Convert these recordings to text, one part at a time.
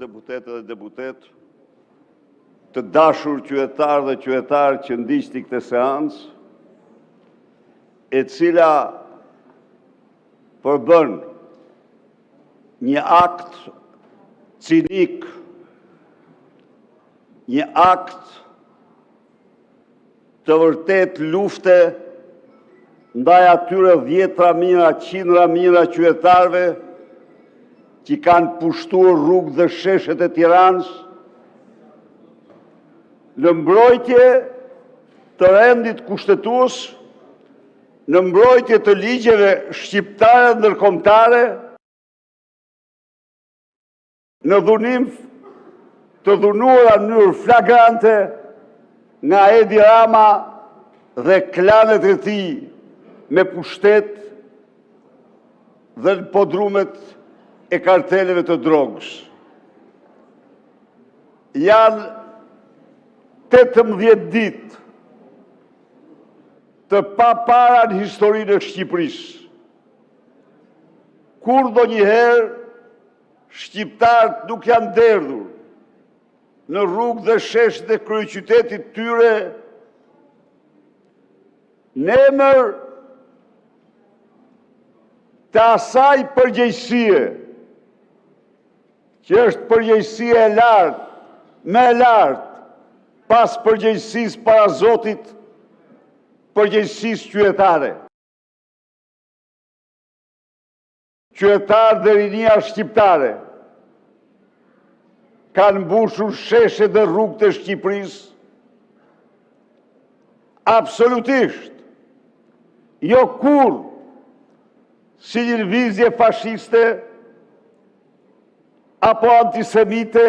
deputete dhe deputetë, Të dashur qytetare dhe qytetarë që ndiqni këtë seancë, e cila përbën një akt cinik, një akt të vërtetë lufte ndaj atyre dhjetëra mijëra, qindra mijëra qytetarëve që kanë pushtuar rrugët dhe sheshet e Tiranës në mbrojtje të rendit kushtetues, në mbrojtje të ligjeve shqiptare dhe ndërkombëtare, në dhunim, të dhunuara në mënyrë flagrante nga Edi Rama dhe klanet e tij me pushtet dhe në podrumet e karteleve të drogës. Janë 18 ditë të papara në historinë e Shqipërisë. Kurrë ndonjëherë shqiptarët nuk janë derdhur në rrugët dhe sheshet e kryeqytetit të tyre në emër të asaj përgjegjësie, që është përgjegjësia e lartë, më e lartë, pas përgjegjësisë para Zotit, përgjegjësisë qytetare. Qytetarët dhe rinia shqiptare kanë mbushur sheshet dhe rrugët e Shqipërisë, absolutisht, jo kurrë si një lëvizje fashiste, apo antisemite,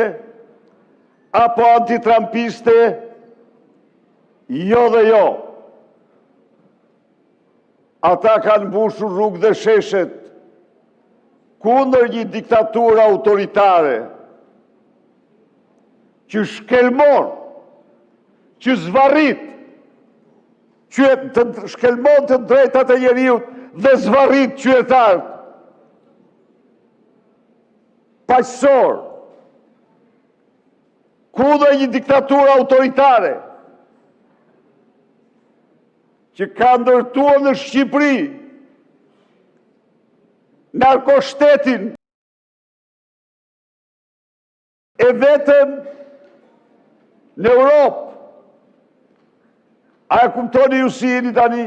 apo antitrampiste, jo dhe jo. Ata kanë mbushur rrugët dhe sheshet kundër një diktature autoritare që shkelmon, që zvarrit, që të shkelmon të drejtat e njeriut dhe zvarrit qytetarët paqësorë, kundër një diktature autoritare që ka ndërtuar në Shqipëri narkoshtetin e vetëm në Europë. A e kuptoni ju si jeni tani?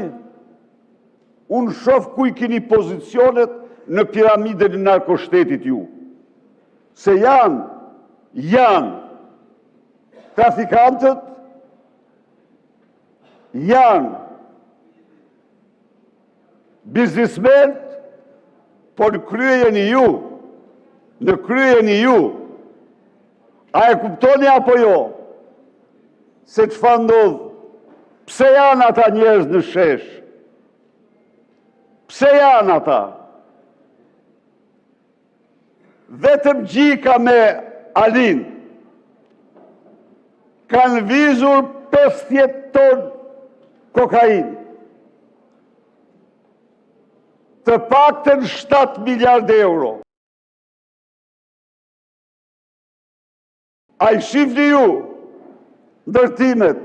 Unë shoh ku i keni pozicionet në piramidën e narkoshtetit ju. Se janë, janë trafikantët, janë biznesmenët, por në krye jeni ju, në krye jeni ju. A e kuptoni apo jo se çfarë ndodh? Pse janë ata njerëz në shesh? Pse janë ata? Vetëm Gjika me Alinë kanë lëvizur 50 ton kokainë. Të paktën 7 miliard euro. A i shihni ju ndërtimet?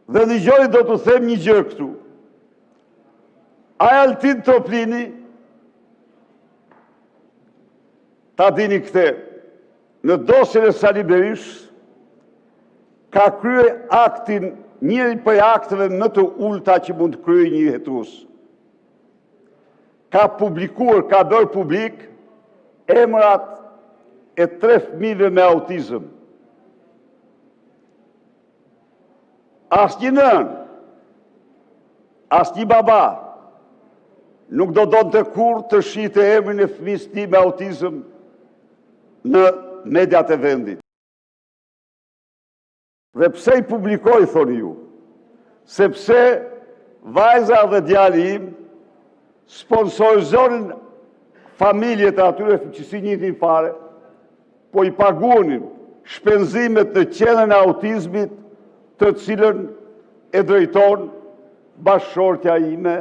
Dhe dëgjoni, do t'ju them një gjë këtu. Ai Altin Troplini, ta dini këtë, në dosjen e Sali Berishës, ka kryer aktin, njërin prej akteve më të ulëta që mund të kryejë një hetues. Ka publikuar, ka bërë publik emrat e tre fëmijëve me autizëm. Asnjë nënë, asnjë baba nuk do donte kurrë të shihte emrin e fëmijës së tij me autizëm në mediat e vendit. Dhe pse i publikoi, thoni ju? Sepse vajza dhe djali im sponsorizonin familjet e atyre që s'i njihnin fare, po i paguanin shpenzimet në qendrën e autizmit, të cilën e drejton bashkëshortja ime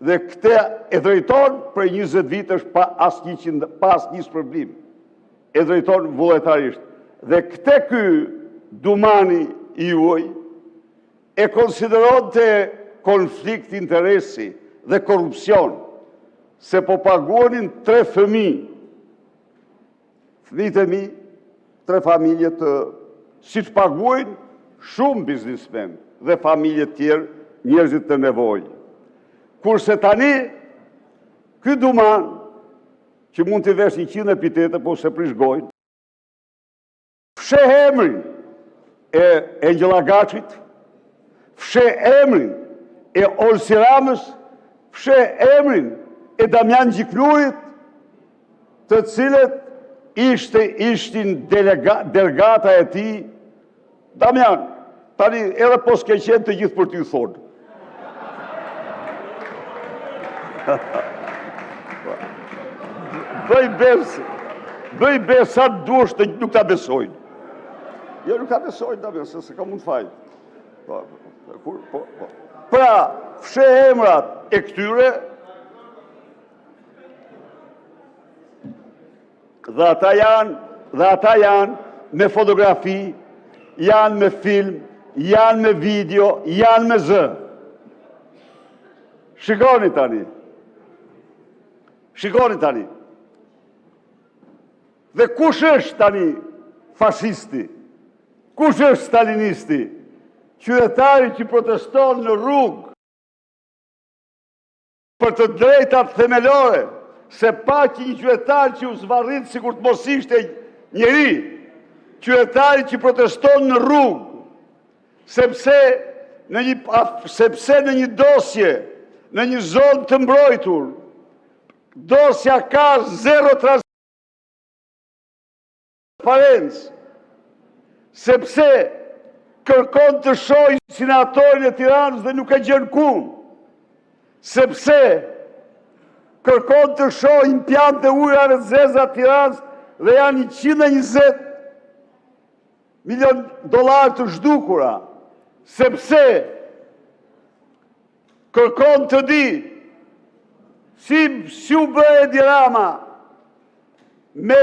dhe këtë e drejton prej 20 vitesh pa asnjë pa asnjë shpërblim. E drejton vullnetarisht. Dhe këtë ky Dumani i juaj e konsideronte konflikt interesi dhe korrupsion, se po paguanin tre fëmijë, fëmijët e mi, tre familje të siç paguajnë shumë biznesmenë dhe familje të tjerë, njerëzit në nevojë. Kurse tani, ky Duman, që mund t'i vesh 100 epitete, po s'e prish gojën, fsheh emrin e Engjëll Agaçit, fsheh emrin e Olsi Ramës, fsheh emrin e Damian Gjiknurit, të cilët ishte ishin delega, dërgata e tij. Damian, tani edhe po s'ke qenë të gjithë për ty thonë. Bëj besë, bëj besë sa të duash të nuk ta besojnë. Jo, nuk ta besojnë, Damian, se s'e kam unë fajin. Po, po, po, po. Pra, fsheh emrat e këtyre dhe ata janë, dhe ata janë me fotografi, janë me film, janë me video, janë me zë. Shikoni tani. Shikoni tani. Dhe kush është tani fashisti? Kush është stalinisti? Qytetari që proteston në rrugë për të drejtat themelore, se pa që një qytetar që u zvarrit sikur të mos ishte njeri, qytetari që proteston në rrugë, sepse në një, sepse në një dosje, në një zonë të mbrojtur, dosja ka zero transparencë, sepse kërkon të shohë inceneratorin e Tiranës dhe nuk e gjen ku, sepse kërkon të shohë impiantet e ujërave të zeza të Tiranës dhe janë 120 milion dollarë të zhdukura, sepse kërkon të di si, si u bë Edi Rama me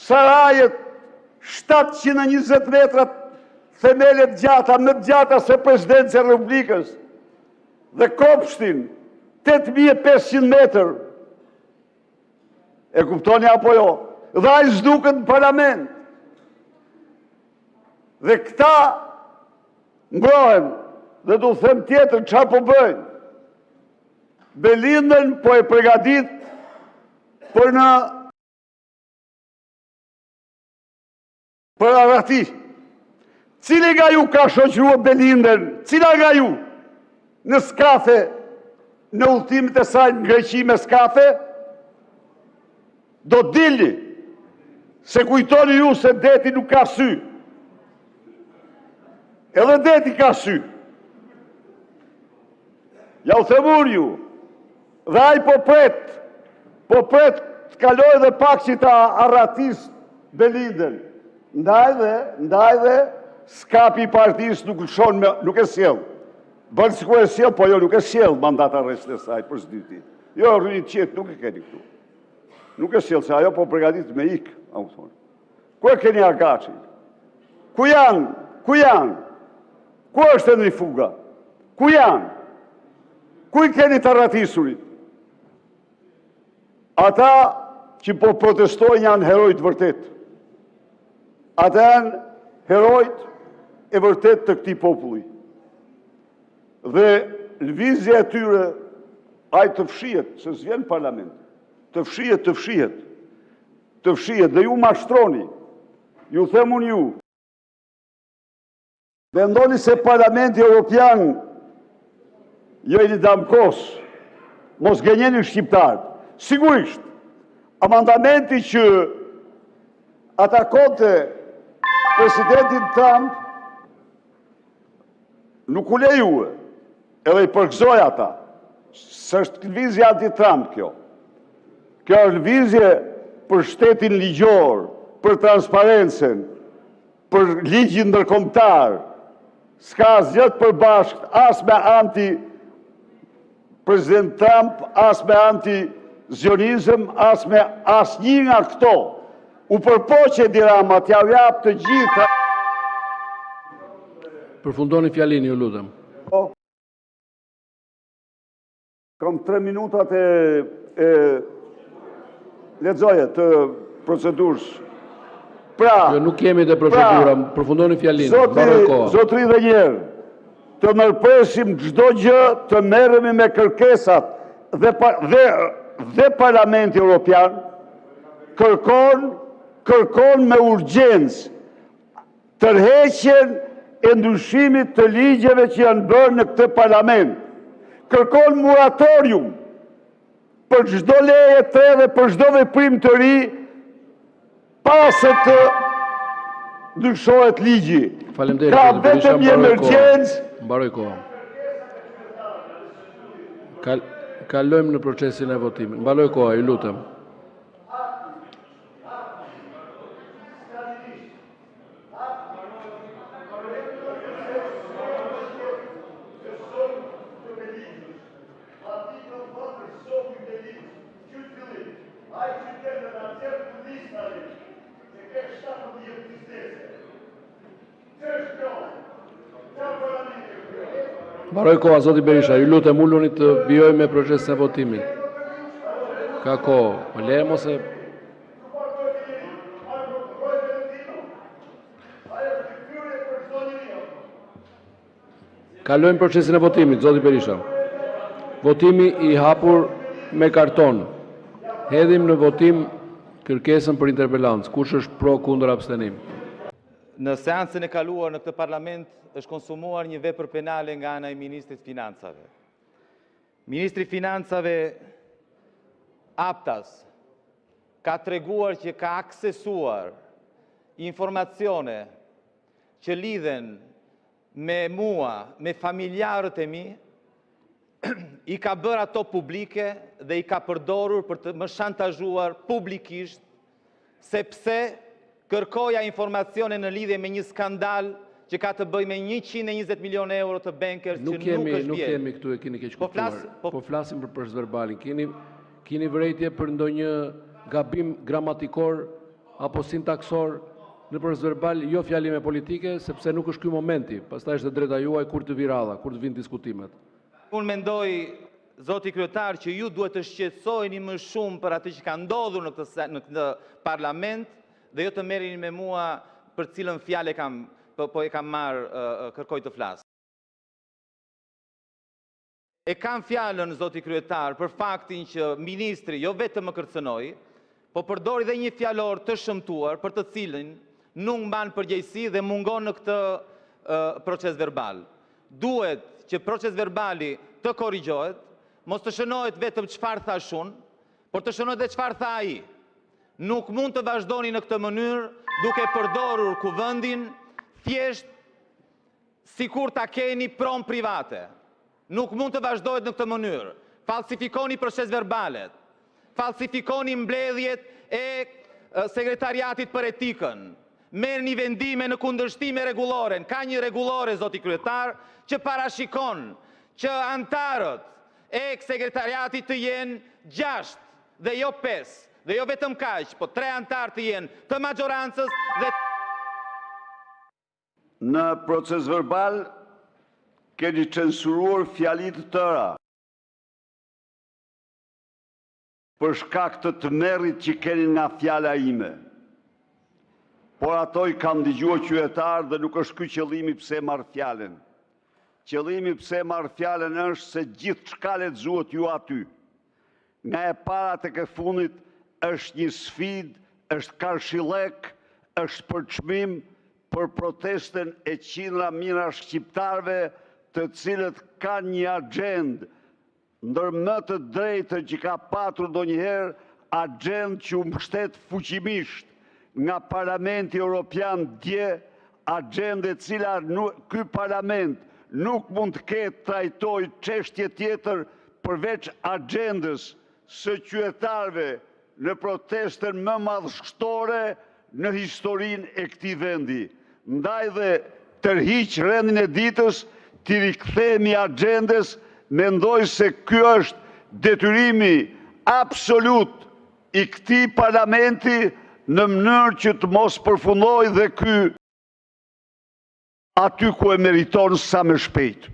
sarajet 720 metra themele të gjata, më të gjata se presidenca e Republikës dhe kopshtin 8500 metër. E kuptoni apo jo? Dhe ai s'duket në parlament. Dhe këta mbrohen dhe do them tjetër çfarë po bëjnë. Belindën po e pregadit për në për arrati. Cili nga ju ka shoqëruar Belindën? Cila nga ju në skafe, në udhëtimet e saj në Greqi me skafe? Do dilni, se kujtoni ju se deti nuk ka sy. Edhe deti ka sy. Ja u them unë ju. Dhe ai po pret, po pret të kalojë dhe pak që ta arratis Belindën. Ndaj dhe, ndaj dhe, skapi i partisë nuk lëshon me, nuk e sjell. Bën sikur e sjell, po jo nuk e sjell mandat arrestin e saj për së dyti. Jo, rrini të qetë, nuk e keni këtu. Nuk e sjell, se ajo po përgatit me ikë, a më thonë. Ku e keni Agaçin? Ku janë? Ku janë? Ku është Endri Fuga? Ku janë? Ku i keni të arratisurit? Ata që po protestojnë janë heroj të vërtetë. Ata janë herojt e vërtetë të këtij populli. Dhe lëvizja e tyre, ai të fshihet, se s'vjen në parlament, të fshihet, të fshihet, të fshihet dhe ju mashtroni, ju them unë ju, Mendoni se Parlamenti Europian jo jeni damkos, mos gënjeni shqiptarët. Sigurisht, amandamenti që atakonte presidentin Trump nuk u lejue, edhe i përgëzoj ata, s'është lëvizje anti-Trump kjo. Kjo është lëvizje për shtetin ligjor, për transparencën, për ligjin ndërkombëtar, s'ka asgjë të përbashkët as me anti president Trump, as me anti zionizëm, as me asnjë nga këto. U përpoq Edi Rama t'jua japë të gjitha. Përfundoni fjalinë, ju lutem! Po. Kam 3 minutat e e lexoje të procedurës. Pra, jo, nuk jemi te procedura, pra, përfundoni fjalinë. Zotri, zotri dhe një herë, të ndërpresim çdo gjë, të merremi me kërkesat dhe dhe dhe Parlamenti Evropian kërkon kërkon me urgjencë tërheqjen e ndryshimit të ligjeve që janë bërë në këtë Parlament. Kërkon moratorium për çdo leje të re dhe për çdo veprim të ri para se të ndryshohet ligji. Faleminderit. Ka vetëm një emergjencë. Mbaroi koha. Kal kalojmë në procesin e votimit. Mbaroi koha, ju lutem. Mbaroi koha, zoti Berisha, ju lutem uluni të vijojmë me procesin e votimit. Ka kohë, po le mos e Kalojmë procesin e votimit, zoti Berisha. Votimi i hapur me karton. Hedhim në votim kërkesën për interpelancë. Kush është pro, kundër, abstenim? Në seancën e kaluar në këtë parlament është konsumuar një vepër penale nga ana e ministrit të Financave. Ministri i Financave haptas ka treguar që ka aksesuar informacione që lidhen me mua, me familjarët e mi, i ka bërë ato publike dhe i ka përdorur për të më shantazhuar publikisht, sepse kërkoja informacione në lidhje me një skandal që ka të bëjë me 120 milionë euro të Bankers që nuk është vjedhur. Nuk jemi këtu, e keni keqkuptuar. Po flas, po, po flasim për procesverbalin. Keni keni vërejtje për ndonjë gabim gramatikor apo sintaksor në procesverbal, jo fjalime politike, sepse nuk është ky momenti. Pastaj është e drejta juaj kur të vijë radha, kur të vijnë diskutimet. Unë mendoj, zoti kryetar, që ju duhet të shqetësoheni më shumë për atë që ka ndodhur në këtë në këtë parlament dhe jo të merreni me mua për cilën fjalë e kam po, po e kam marrë kërkoj të flas. E kam fjalën, zoti kryetar, për faktin që ministri jo vetëm më kërcënoi, po përdori dhe një fjalor të shëmtuar për të cilin nuk mban përgjegjësi dhe mungon në këtë procesverbal. Duhet që procesverbali të korrigjohet, mos të shënohet vetëm çfarë thashë unë, por të shënohet dhe çfarë tha ai. Nuk mund të vazhdoni në këtë mënyrë duke përdorur kuvendin thjesht sikur ta keni pronë private. Nuk mund të vazhdohet në këtë mënyrë. Falsifikoni procesverbalet, falsifikoni mbledhjet e Sekretariatit për Etikën, merrni vendime në kundërshtim me rregulloren. Ka një rregullore, zoti kryetar, që parashikon që anëtarët e sekretariatit të jenë 6 dhe jo 5. Dhe jo vetëm kaq, po 3 anëtarë të jenë të maxhorancës dhe Në procesverbal keni censuruar fjali të tëra për shkak të tmerrit që keni nga fjala ime. Por ato i kanë dëgjuar qytetarët dhe nuk është ky qëllimi pse e marr fjalën. Qëllimi pse e marr fjalën është se gjithçka lexuat ju aty, nga e para tek e fundit është një sfidë, është karshillëk, është përçmim për protestën e qindra mijëra shqiptarëve të cilët kanë një axhendë ndër më të drejtën që ka patur ndonjëherë, axhendë që u mbështet fuqimisht nga Parlamenti Europian dje, axhendë e cila ky Parlament nuk mund të ketë trajtojë çështje tjetër përveç axhendës së qytetarëve në protestën më madhështore në historinë e këtij vendi. Ndaj dhe tërhiq rendin e ditës, t'i rikthehemi axhendës, mendoj se ky është detyrimi absolut i këtij parlamenti. në mënyrë që të mos përfundojë dhe ky aty ku e meriton sa më shpejt.